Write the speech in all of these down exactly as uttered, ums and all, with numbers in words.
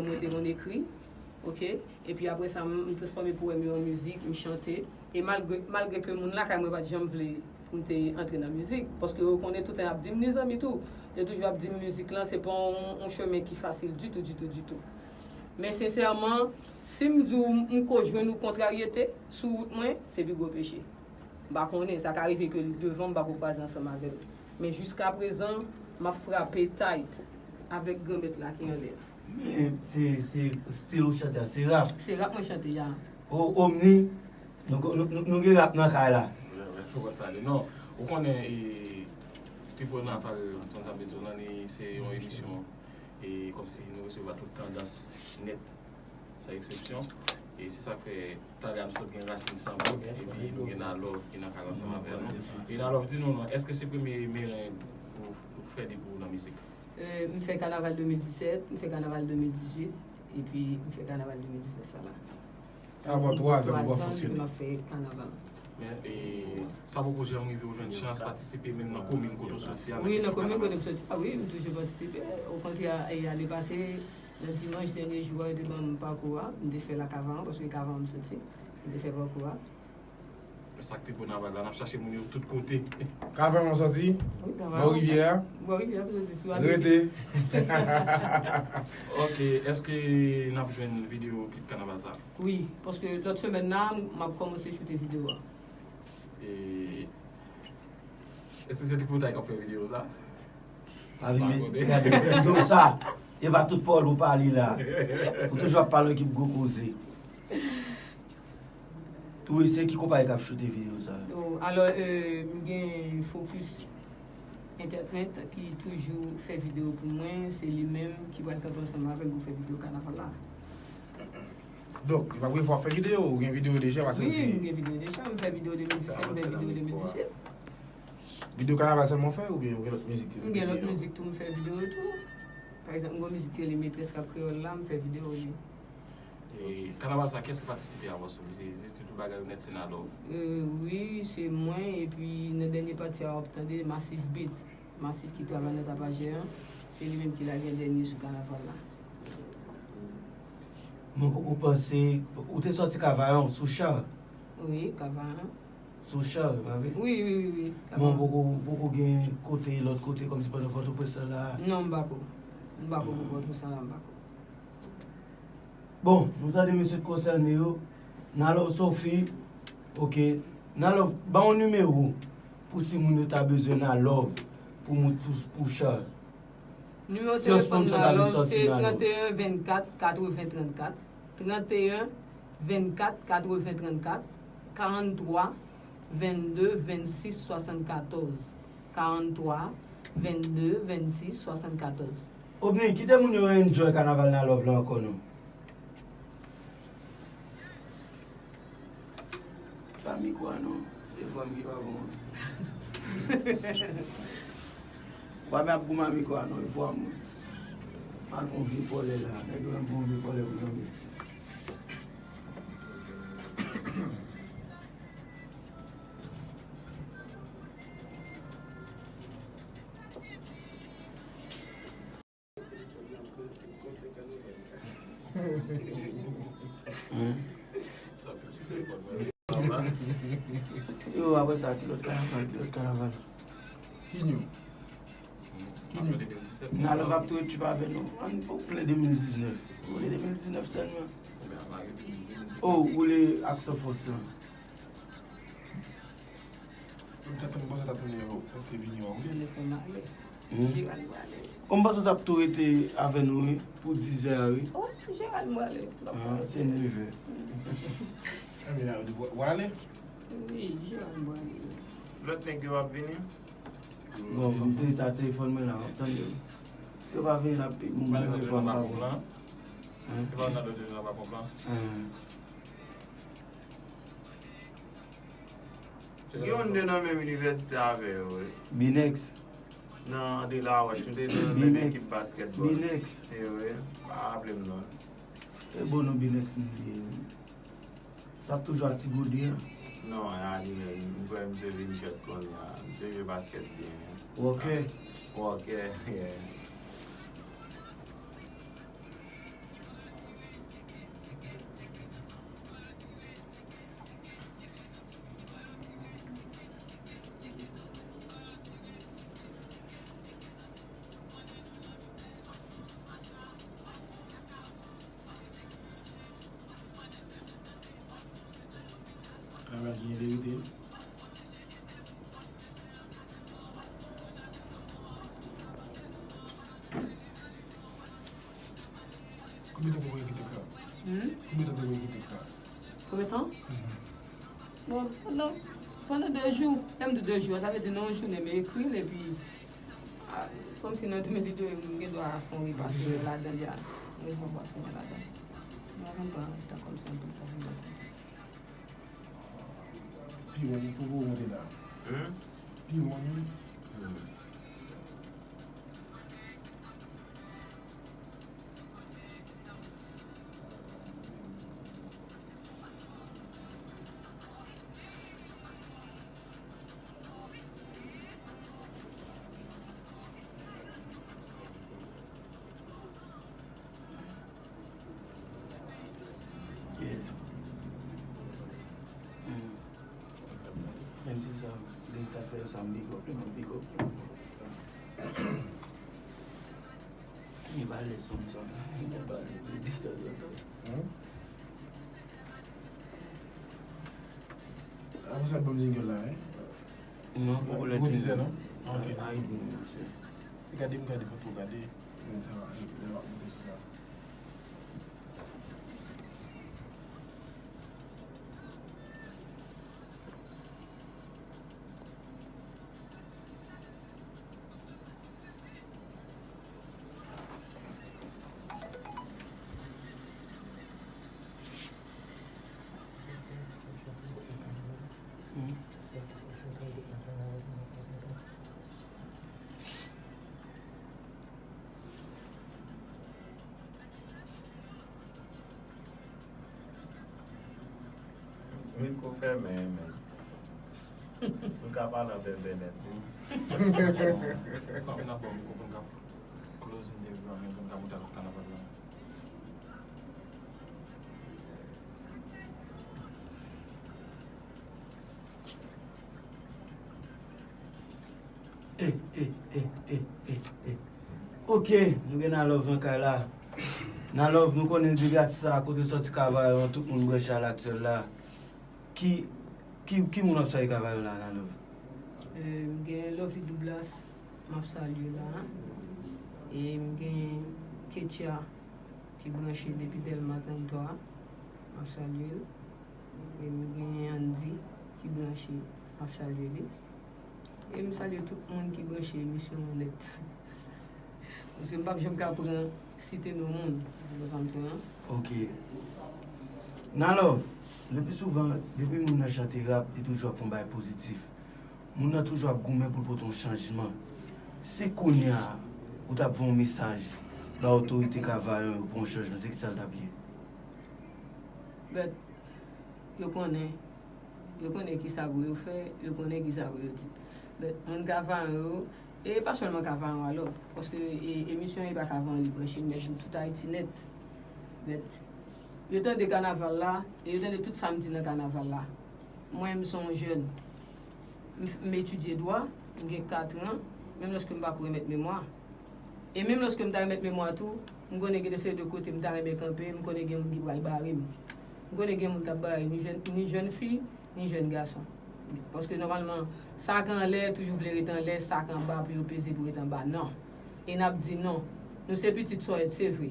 Mwen te konn ekri, oke? Epi apre sa, m, m transfòme powèm yo an mizik, m chante. E malgre, malgre ke moun lakay mwen pa t janm vle pou m te antre nan mizik, paske yo konnen tout tan y ap di m ni zanmi tou. Yo toujou ap di m mizik lan, se pa yon, yon chemen ki fasil ditou, ditou, ditou. Men sensèman, si m di w m ko jwenn yon kontraryete sou wout mwen, se pi gwo peche. M pa konnen, sa ka rive ke li devan m, m pa ko kwaze ansanm avè l. Men jiskaprezan, m ap frape tight avèk Granmèt la ki anlè a. Men se, se stil ou chante a, se rap. Se rap mwen chante a. O, Omni, nou, nou, nou, nou gen rap nan kay la. Wè, wè, ou konn sa li. Non, ou konnen, e, Tripo nan pale, konn sa m vle di w lan, li se yon emisyon, e, kòmsi nou resevwa tout tandans nèt, san eksepsyon. E se sa k fè, talè a m sot gen Rasin San Bout, epi nou gen Nalove ki nan kay la ansanm avè nou. E Nalove, di nou non, èske se premye meren ou, ou fè depi w nan mizik? Euh, m fè kanaval de mil disèt, m fè kanaval de mil dizuit, epi m fè kanaval de mil diznèf la la. Sa fè twa zan depi w ap fonksyone. M ap fè kanaval. Men, e, sa poko janm rive w jwenn chans patisipe menm nan komin kote w soti a? Wi, nan komin kote m soti a, wi, m toujou patisipe. Okontrè, e, ane pase, nan dimanch dènye jou a, yo te ban m pakou a, m te fè l a Kavaran, paske Kavaran m soti, m te fè pakou a. Sa k te bon nan vag la, n ap chache moun yo tout kote. Kavaran w soti? Wi, Kavaran. Bò rivyè a? Bò rivyè a, m soti sou Rete. Ok, èske n ap jwenn videyo klip kanaval sa? Wi, paske lòt semèn nan, m ap kòmanse choute videyo a. E, èske se Tripotay k ap fè videyo sa? Pa vin met, gade, videyo sa, e pa tout pawòl pou pale la. Ou toujou ap pale yon ekip gwo koze. Wi, se ki konpayi k ap choute videyo sa? Oh, alò, euh, m gen Focus Entertainment ki toujou fè videyo pou mwen. Se li menm ki pral kanpe ansanm avè m pou fè videyo kanaval la. Donk, li p ap gen fwa fè videyo, ou gen videyo deja, paske wi, m gen videyo deja, m fè videyo de mil disèt, m fè videyo de mil disèt. Videyo kanaval sèlman w fè oubyen ou gen lòt mizik? M gen lòt mizik tou, m fè videyo tou. Pa egzanp, m gen yon mizik ki rele Metrès k ap kreyòl la, m fè videyo li. E kanaval sa, kiyès ki patisipe avans ou? Se, se tout bagay ou nèt, se Nalove? Euh, wi, se mwen, epi nan dènye pati a w ap tande Massive Beat. Massive ki travay nan Tapajè an, se li menm ki lage dènye sou kanaval la. Mwen poko panse, ou te sòti Kavaran sou cha? Wi, Kavaran. Sou cha, pa vre? Wi, wi, wi, wi. Mwen poko, poko gen kote, lòt kote, kòmsi pandan Pòtoprens lan la? Non, m pako. M pako pou Pòtoprens lan la, m pako. Bon, nou tande mesye k konsène yo. Nalove Sophie. Ok. Nalove, ban yon nimewo pou si moun yo ta bezwen Nalove pou moun, pou, pou cha. Nimewo telefòn Nalove se trannteyen vennkat katreven trannkat. Trannteyen vennkat katreven trannkat. Karanntwa vennde vennsis swasannkatòz. Karanntwa vennde vennsis swasannkatòz. Obni, kite moun yo enjoy kanaval Nalove la ankò non. Pa mikwo a non, e vwa m ki pa bon an. Pa m ap goumen a mikwo a non, e vwa m. Al pran vye pòlè la, nèg yo pran vye pòlè pou zanmi. Yo, apre sa, ki lòt kanaval, ki lòt kanaval? Kinyo. Kinyo. Nalove ap tou etchip avè nou. Ann, ou plen de mil diznèf. Ou plen de mil diznèf sèlman. Oh, ou le ak San Fòs lan. Mwen ta tann, mwen ta tann yo prèske vini an, wi. Mwen fè m ale. Hmm. Jeral mwen ale. Bon, m panse w t ap tou rete avè nou, wi, pou dizè a, wi. Oh, Jeral mwen ale. Ah, se nevè. Ebyen, w ale? Wi, Jeral mwen ale. Lòt nèg yo ap vini? Bon, m te ta telefòn mwen la, w ap tande. Si yo pa vini, n ap pi moun mwen fò m pa bon. Hein? Gen youn de nan menm inivèsite avè yo, wi. Binex. Nan De La Roche, nou te nan menm ekip baskètbòl. Binex. E wi, pa raple m non. E bon non, Binex nou ye, wi. Sa ap toujou a Ti Gode an? Non, a li menm, m kwè misye vin chèt kounye a. Misye jwe baskèt byen. Wòkè. Wòkè, yeah. Gen verite. Konbyen tan te voye ki tèks sa? Hmm? Konbyen tan te voye ki tèks sa? Konbyen tan? Mhm. Bon, pandan, pandan de jou, lè m di de jou, sa vle di nan yon jounen, m ekri l, epi, a, kòmsi nan de minit, m gen dwa fè yon repase ladan l, ya. M gen dwa pase ladan l. M pa konn pa, tan kòmsi yon bout tan. Pi won, pou ou monte la. Hmm? Pi won, wi. Hmm. Yes. Mm. Menm si sa, li sa fè sa, m big up li, mwen big up li. Li pa lèz konn sa, li pa lèz, li detanzantan. Hmm? Apre sa, ban m jingle la, wi. Non, poko lè jingle. Poko tizè, non? Ok. Ay, ay, monchè. Gade m, gade, pa twò gade. Men sa va, lè w ap monte sou sa. Mikwo fèmen, men. M ka pale anpil bènèt tou. Kòm n ap ba w mikwo pou n ka close interview a, men pou n ka moute ak kanaval la. Eh, eh, eh, eh, eh, eh. Ok, nou gen Nalove nan kay la. Nalove, nou konnen depi atis sa kote l sòti Kavayon, tout moun branche a l aktyèl la. Ki, ki, ki moun w ap salye Kavayon la, Nalove? Eh, m gen Lovely Douglas, m ap salye la. E m gen Ketia, ki branche depi Dèlma trannntwa, m ap salye l. E m gen Andy ki branche, m ap salye li. E m salye tout moun ki branche emisyon an nèt. Paske m p ap janm ka pran site non moun, ou konprann sa m di an? Ok. Nalove, le pi souvan, depi moun nan chante rap, li toujou ap fè yon bagay pozitif. Moun nan toujou ap goumen pou l pote yon chanjman. Si kounye a, ou t ap voye yon mesaj ba otorite Kavayon yo pou yon chanjman, se kisa l t ap ye? But, yo konnen, yo konnen kisa pou yo fè, yo konnen kisa pou yo di. But, moun Kavayon yo, e pa sèlman Kavayon alò, paske, e, emisyon e pa Kavayon li branche, men pou tout Ayiti nèt. But, yo tande kanaval la, e yo tande tout sa m di nan kanaval la. Mwen, m se yon jèn. M, m etidye dwa, m gen kat an, menm lòske m pa ko remèt memwa. E menm lòske m ta remèt memwa tou, m konnen gen de seri de kote m ta renmen kanpe, m konnen gen moun ki pral bare m. M konnen gen moun k ap bare ni jèn, ni jèn fi, ni jèn gason. Paske nòmalman, sa k anlè toujou vle ret anlè, sa k anba pou yo peze pou ret anba. Non. E n ap di non. Nou se pitit Sòyèt, se vre.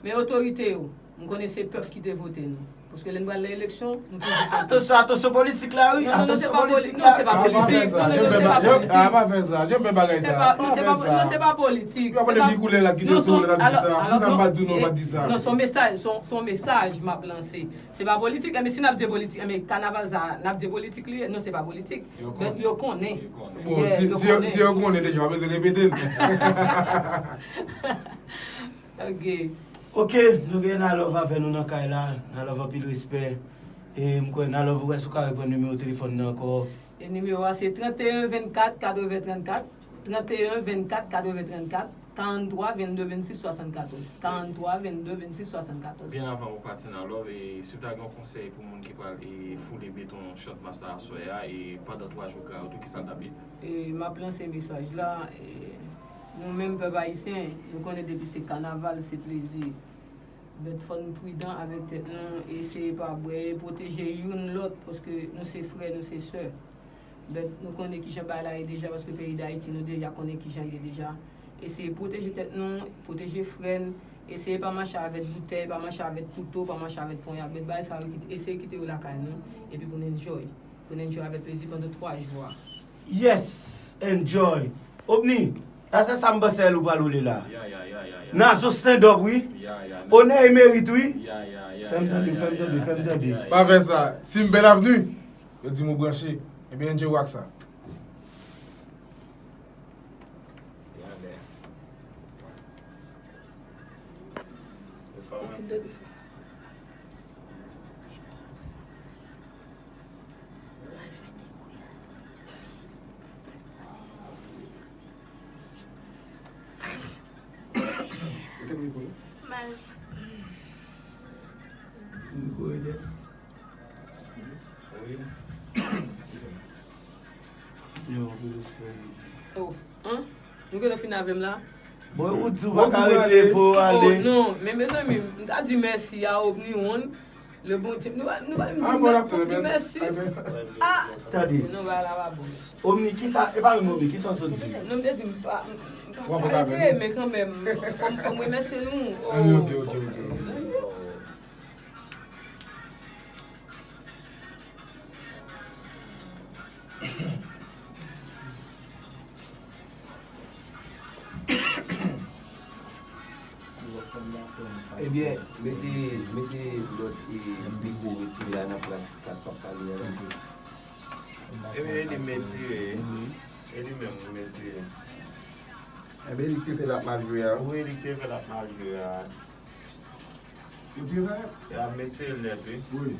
Men otorite yo, m konnen se pèp ki te vote nou. Paske lè n pral nan eleksyon, nou toujou kanpe. Atansyon, atansyon politik la, wi. Non, non, non, se pa poli-, non, se pa politik. Non, non, non, se pa politik. A, pa fè sa. Yo pa fè sa. Yo pa bagay sa. Se pa, non, se pa, non, se pa politik. Yo pa konnen ki koulè l ap kite sou ou lè l ap di sa. Pou sa m pa t di w non, pa t di sa. Non, se yon mesaj, se yon, se yon mesaj m ap lanse. Se pa politik, enben si n ap di politik, enben kanaval sa, n ap di politik li ye. Non, se pa politik. Yo konnen. Yo konnen. Bon, si, si yo konnen deja, pa bezwen repete l. Ok. Ok, nou gen Nalove avè nou nan kay la. Nalove, anpil respè. E m kwè Nalove, ou wè si w ka reprann nimewo telefòn nan ankò. E nimewo a se trannteyen vennkat katreven trannkat, trannteyen vennkat katreven trannkat, karannntwa vennde vennsis swasannkatòz, karannntwa vennde vennsis swasannkatòz. Byen avan ou pati Nalove, e si w ta gen yon konsèy pou moun ki pral, e, foule beton Chant Masta aswè a, e pandan twa jou gra yo tou, kisa l t ap ye? E m ap lanse mesaj la, e nou menm pèp ayisyen, nou konnen depi se kanaval, se plezi. But fò n pridan avèk tèt nou, eseye pa bwè, pwoteje youn lòt, paske nou se frè, nou se sè. But nou konnen kijan bagay la ye deja, paske peyi Dayiti, nou deja konnen kijan l ye deja. Eseye pwoteje tèt nou, pwoteje frè n, eseye pa mache avèk boutèy, pa mache avèk kouto, pa mache avèk ponyad. But bagay sa yo, kite, eseye kite yo lakay nou, epi pou n enjoy. Pou n enjoy avèk plezi pandan twa jou a. Yes, enjoy. Obni, sa se sa m panse l ou pral woule la. Ya, ya, ya, ya, ya. Nazo stand up, wi. Ya, ya. Onè e merit, wi. Ya, ya, ya, Fè m ya, tande, ya, fè m ya, tande, ya, fè m ya, tande. ya, ya. Pa fè sa. Si m bèl avni, yo di m ou branche. Ebyen, enjoy wak sa. Oh, hein? Nou gentan fin avè m la? Bon, ou di w pa ka rete, fò w ale. Oh, non, men mezanmi, m ta di mèsi a Obni One. Le Bondye, nou pa, nou pa, nou pa di mèsi. Ah, Tande. Non, ba la pa bon. Omni, kisa, e pa menm Omni, kisa w sot di? Non, m te di, m pa, m pa pale, men kanmenm, fò m, fò m remèsye nou. Ah, ok, ok, ok. Ebyen, mete, mete lòt e mikwo retire a nan plas sa k ap pale a la. Ebyen, e li m retire. E li menm m retire. Ebyen, li k te fè l ap mal jwe a. Wi, li k te fè l ap mal jwe a. Ou tire sa nèt? E ap retire l nèt, wi. Wi.